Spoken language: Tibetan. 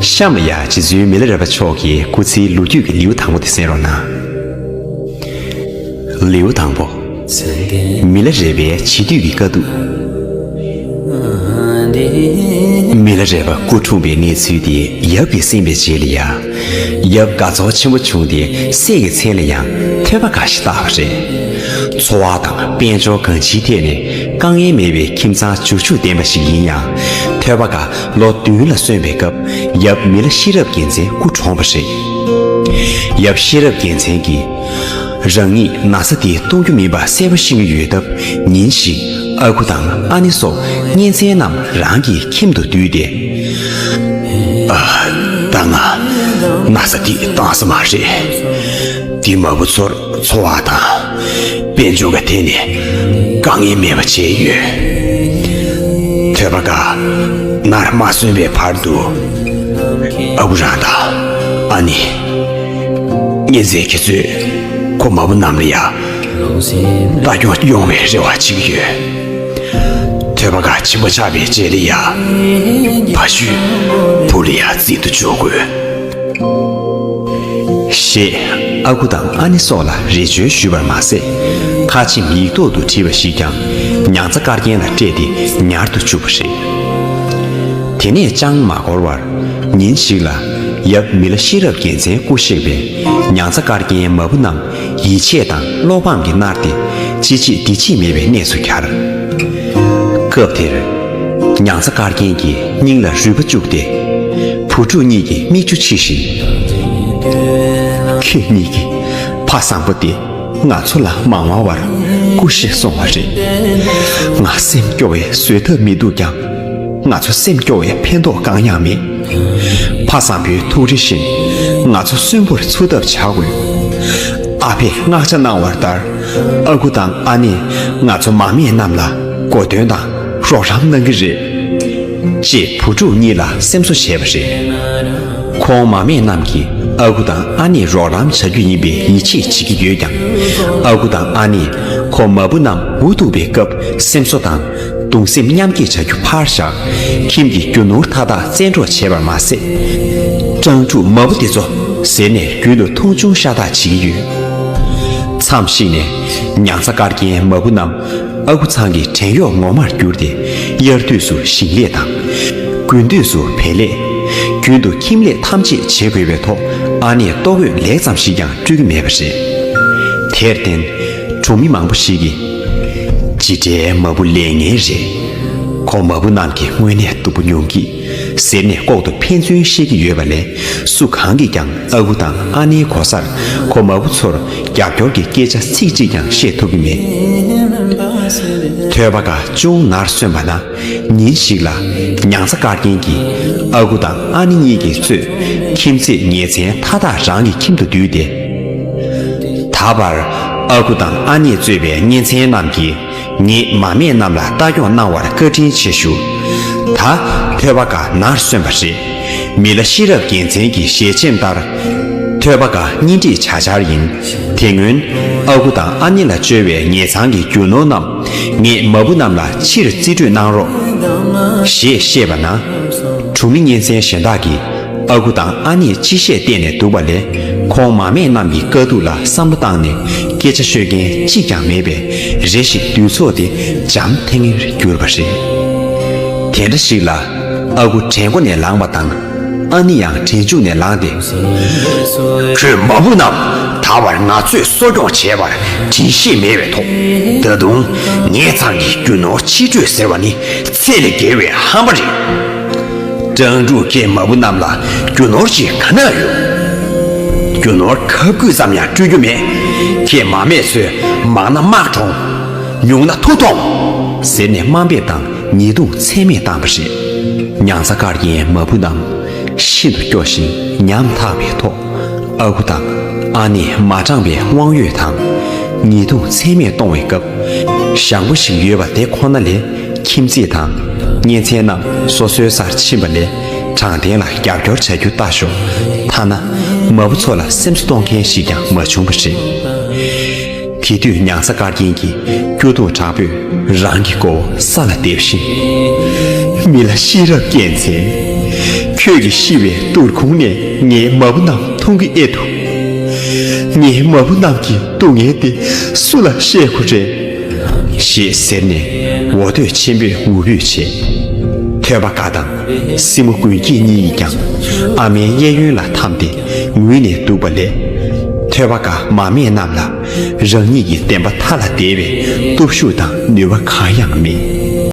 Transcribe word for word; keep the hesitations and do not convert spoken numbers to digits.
གཤམ་ལ་ཡ་རྗེ་བཙུན་མི་ལ་རས་པ་མཆོག་གི་སྐུ་ཚེའི་ལོ་རྒྱུས་ཀྱི་ལེའུ་དང་པོ་དེ་གསན་རོགས་གནང་། ལེའུ་དང་པོ། མི་ལ་རས་པའི་བྱིས་དུས་ཀྱི་དཀའ་སྡུག། མི་ལ་རས་པ་སྐུ་འཁྲུངས་པའི་གནས་ཚུལ་དེ་ཡབ་ཀྱིས་གསན་པའི་རྗེས་ལ་ཡ། ཡབ་དགའ་ཚོར་ཆེན་པོ་བྱུང་སྟེ་སྲས་ཀྱི་མཚན་ལ་ཡང་ཐོས་པ་དགའ་ཞེས་བཏགས་པ་རེད། འཚོ་བ་དང་དཔལ་འབྱོར་གང་ཅིའི་ཐད་ནས་དཀའ་ངལ་མེད་པའི་ཁྱིམ་ཚང་བྱུར་བྱུར་ལྡན་པ་ཞིག་ཡིན་ཡང་། ཐོས་པ་དགའ་ལོ་བདུན་ལ་སོན་པའི་སྐབས་ཡབ་མི་ལ་ཤེས་རབ་རྒྱལ་མཚན་སྐུ་གྲོངས་པ་རེད། ཡབ་ཤེས་རབ་རྒྱལ་མཚན་གྱིས། རང་ཉིད་ན་ཚ་དེ་གཏོང་རྒྱུ་མིན་པ་གསལ་པོ་ཤེས་ཀྱི་ཡོད་སྟབས། ཉིན་ཞིག་ཨ་ཁུ་དང་ཨ་ནེ་སོགས་གཉེན་ཚན་རྣམས་རང་གི་ཁྱིམ་དུ་བསྡུས་ཏེ། ཨ། ད་ང་ན་ཚ་དེ་བཏང་ས་མ་རེད། དེ་མ་བུ་ཚོར་འཚོ་བ་དང་དཔལ་འབྱོར་གྱི་ཐད་ནས་དཀའ་ངལ་མེད་པ་བྱས་ཡོད། ཐོས་པ་དགའ་ནར་མ་སོན་པའི་བར་དུ། ཨ་ཁུ་རང་དང་ཨ་ནེ། གཉེན་ཚན་ཁྱེད་ཚོས་ཁོ་མ་བུ་རྣམས་ལ་ཡ་ལྟ་སྐྱོང་ཡོང་བའི་རེ་བ་བྱེད་ཀྱི་ཡོད། ཐོས་པ་དགའ་ཆེན་པོ་ཆགས་པའི་རྗེས་ལ་ཡ་ཕ་ཤུལ་བུ་ལ་ཡ་འཛིན་དུ་འཇུག་དགོས། ཞེས་ཨ་ཁུ་དང་ཨ་ནེ་སོགས་ལ་རེ་བཅོལ་ཞུས་པར་མ་ཟད། ཁ་ཆེམས་ཡིག་ཐོག་ཏུ་བྲིས་པ་ཞིག་ཀྱང་མྱང་ཚ་དཀར་རྒྱན་ལ་སྤྲད་དེ་ཉར་དུ་བཅུག་པ་རེད། དེ་ནས་ཅང་མ་འགོར་བར། ཉིན་ཞིག་ལ་ཡབ་མི་ལ་ཤེས་རབ་རྒྱལ་མཚན་སྐུ་གཤེགས་པས་མྱང་ཚ་དཀར་རྒྱན་མ་བུ་རྣམས་ཡིད་ཆད་དང་བློ་ཕམ་གྱིས་མནར་ཏེ་ཅི་བྱེད་འདི་བྱེད་མེད་པའི་གནས་སུ་གྱར། སྐབས་དེར། མྱང་ཚ་དཀར་རྒྱན་གྱིས་སྙིང་ལ་རུས་པ་བཅུག་སྟེ། བུ་ཕྲུག་གཉིས་ཀྱི་མིག་ཆུ་ཕྱིས་ཤིང་། ཁྱེད་གཉིས་ཀྱི་ཕ་བཟང་པོ་དེ་ང་ཚོ་ལ་མ་མངའ་བར་སྐུ་གཤེགས་སོང་བ་རེད། ང་སེམས་སྐྱོ་བས་བཟོད་ཐབས་མི་འདུག་ཀྱང་། ང་ཚོ་སེམས་སྐྱོ་བའི་ཕན་ཐོགས་གང་ཡང་མེད། ཕ་བཟང་པོའི་ཐུགས་རེ་བཞིན་ང་ཚོ་གསོན་པོར་ཚུད་ཐབས་བྱ་དགོས། ཨ་ཕས་མངགས་ཆ་གནང་བ་ལྟར། ཨ་ཁུ་དང་ཨ་ནེས་ང་ཚོ་མ་སྨད་རྣམས་ལ་གོ་སྟོན་དང་རོགས་རམ་གནང་གི་རེད། ཅེས་བུ་ཕྲུག་གཉིས་ལ་སེམས་གསོ་བྱས་པ་རེད། ཁོང་མ་སྨད་རྣམས་ཀྱིས་ཨ་ཁུ་དང་ཨ་ནེས་རོགས་རམ་བྱ་རྒྱུ་ཡིན་པའི་ཡིད་ཆེས་བྱེད་ཀྱི་ཡོད་ཀྱང་། ཨ་ཁུ་དང་ཨ་ནེས་ཁོ་མ་བུ་རྣམས་འུ་ཐུག་པའི་སྐབས་སེམས་གསོ་དང་། གདུང་སེམས་མཉམ་སྐྱེད་བྱ་རྒྱུ་ཕར་བཞག་ཁྱིམ་གྱི་རྒྱུ་ནོར་མཐའ་དག་བཙན་འཕྲོག་བྱས་པར་མ་ཟད། སྤྲང་ཕྲུག་མ་བུ་དེ་ཚོ་ཟེར་ནས་རྒྱུན་དུ་མཐོང་ཆུང་ཤ་སྟག་བྱེད་ཀྱི་ཡོད། མཚམས་ཤིག་ནས་མྱང་ཚ་དཀར་རྒྱན་མ་བུ་རྣམས་ཨ་ཁུ་ཚང་གི་བྲན་གཡོག་ངོ་མར་གྱུར་ཏེ། དབྱར་དུས་སུ་ཞིང་ལས་དང་། དགུན་དུས་སུ་བལ་ལས། རྒྱུན་དུ་ཁྱིམ་ལས་ཐམས་ཅད་བྱེད་དགོས་པའི་ཐོག་ཨ་ནེས་ལྟོ་གོས་ལེགས་ཙམ་ཞིག་ཀྱང་སྤྲོད་ཀྱི་མེད་པ་རེད། དེར་བརྟེན། གྲོང་མི་མང་པོ་ཞིག་གིས། ཇི་འདྲའི་མ་བུ་ལས་ངན་རེད། ཁོ་མ་བུ་རྣམས་ཀྱིས་དངོས་གནས་སྡུག་པོ་མྱོང་གི། ཟེར་ནས་ལྐོག་ཏུ་ཕན་ཚུན་བཤད་ཀྱི་ཡོད་པ་ལས། སུ་གང་གིས་ཀྱང་ཨ་ཁུ་དང་ཨ་ནེའི་གོ་སར་ཁོ་མ་བུ་ཚོར་རྒྱབ་སྐྱོར་གྱི་སྐད་ཆ་ཚིག་གཅིག་ཀྱང་བཤད་ཐུབ་ཀྱི་མེད། ཐོས་པ་དགའ་ཅུང་ནར་སོན་པ་ན། ཉིན་ཞིག་ལ། མྱང་ཚ་དཀར་རྒྱན་གྱིས་ཨ་ཁུ་དང་ཨ་ནེ་གཉིས་ཀྱིས་གཙོས་ཁྱིམ་མཚེས་ཉེ་ཚན་མཐའ་དག་རང་གི་ཁྱིམ་དུ་བསྡུས་ཏེ། ད་བར་ཨ་ཁུ་དང་ཨ་ནེས་གཙོས་པའི་གཉེན་ཚན་རྣམས་ཀྱིས་ངེད་མ་སྨད་རྣམས་ལ་ལྟ་སྐྱོང་གནང་བར་བཀའ་དྲིན་ཆེ་ཞུ། ད་ཐོས་པ་དགའ་ནར་སོན་པ་རེད། མི་ལ་ཤེས་རབ་རྒྱལ་མཚན་གྱི་ཞལ་ཆེམས་ལྟར། ཐོས་པ་དགའ་གཉེན་སྒྲིག་བྱ་འཆར་ཡིན། དེ་སྔོན་ཨ་ཁུ་དང་ཨ་ནེ་ལ་བཅོལ་བའི་ཉེ་ཚང་གི་རྒྱུ་ནོར་རྣམས། ངེད་མ་བུ་རྣམས་ལ་ཕྱིར་རྩིས་སྤྲོད་གནང་རོགས། ཞེས་བཤད་པ་ན། གྲོང་མི་གཉེན་ཚན་གཞན་དག་གིས་ཨ་ཁུ་དང་ཨ་ནེས་ཅི་བཤད་བལྟས་ནས་འདུག་པ་ལས། ཁོང་མ་སྨད་རྣམས་ཀྱི་དཀའ་སྡུག་ལ་བསམ་བློ་བཏང་ནས་སྐད་ཆ་ཤོད་མཁན་གཅིག་ཀྱང་མེད་པས། རེ་ཞིག་འདུས་ཚོགས་དེ་འཇམ་ཐིང་ངེར་གྱུར་པ་རེད། དེ་འདྲ་ཞིག་ལ། ཨ་ཁུ་དྲན་གོ་ནས་ལངས་པ་དང་། ཨ་ནེ་ཡང་དྲན་བཅུག་ནས་ལངས་ཏེ། ཁྱོད་མ་བུ་རྣམས་ད་བར་ང་ཚོས་གསོ་སྐྱོང་བྱས་པར་དྲན་ཤེས་མེད་པའི་ཐོག་ད་དུང་ངེད་ཚང་གི་རྒྱུ་ནོར་ཕྱིར་སྤྲོད་ཟེར་བ་ནི་ཚད་ལས་བརྒལ་བའི་ཧམ་པ་རེད། སྤྲང་ཕྲུག་ཁྱེད་མ་བུ་རྣམས་ལ་རྒྱུ་ནོར་ཅིག་ག་ན་ཡོད། རྒྱུ་ནོར་ཁབ་སྐུད་ཙམ་ཡང་སྤྲོད་རྒྱུ་མེད། ཁྱེད་མ་སྨད་ཚོས་མང་ན་དམག་གྲོངས། ཉུང་ན་མཐུ་ཐོངས། ཟེར་ནས་དམའ་འབེབས་དང་ཉེས་རྡུང་ཚད་མེད་བཏང་པ་རེད། མྱང་ཚ་དཀར་རྒྱན་མ་བུ་རྣམས་ཤིན་ཏུ་སྐྱོ་ཞིང་ཉམ་ཐག་པའི་ཐོག་ཨ་ཁུ་དང་ཨ་ནེས་མ་དྲང་བའི་དབང་ཡོད་དང་། ཉེས་རྡུང་ཚད་མེད་གཏོང་བའི་སྐབས། ཞང་པོ་ཞིག་ཡོད་པ་དེ་ཁོ་ན་ལས། ཁྱིམ་མཚེས་དང་གཉེན་ཚན་རྣམས་སོ་སོའི་སར་ཕྱིན་པ་ལས། དྲང་བདེན་ལ་རྒྱབ་སྐྱོར་བྱ་རྒྱུ་ལྟ་ཞོག་ཐ་ན་མ་བུ་ཚོ་ལ་སེམས་གསོ་གཏོང་མཁན་ཞིག་ཀྱང་མ་བྱུང་བ་རེད། དེ་དུས་མྱང་ཚ་དཀར་རྒྱན་གྱིས་སྐྱོ་གདུང་དྲག་པོས་རང་གི་མགོ་བོ་ས་ལ་འདེབས་ཤིང་། མི་ལ་ཤེས་རབ་རྒྱལ་མཚན། ཁྱོད་ཀྱིས་ཤི་བའི་དུར་ཁུང་ནས་ངའི་མ་བུ་རྣམས་མཐོང་གི་ཨེ་འདུག་ངའི་མ་བུ་རྣམས་ཀྱི་སྡུག་བསྔལ་དེ་སུ་ལ་བཤད་དགོས་རེད། ཞེས་ཟེར་ནས་འོ་དོད་ཆེན་པོས་ངུ་འབོད་བྱས། ཐོས་པ་དགའ་དང་སྲིང་མོ་མགོན་སྐྱིད་གཉིས་ཀྱང་ཨ་མའི་གཡས་གཡོན་ལ་འཐམས་ཏེ་ངུས་ནས་འདུག་པ་ལས། ཐོས་པ་དགའ་མ་སྨད་རྣམས་ལ་རང་ཉིད་ཀྱི་བདེན་པ་མཐའ་ལ་དེད་པའི་སྟོབས་ཤུགས་དང་ནུས་པ་གང་ཡང་མེད།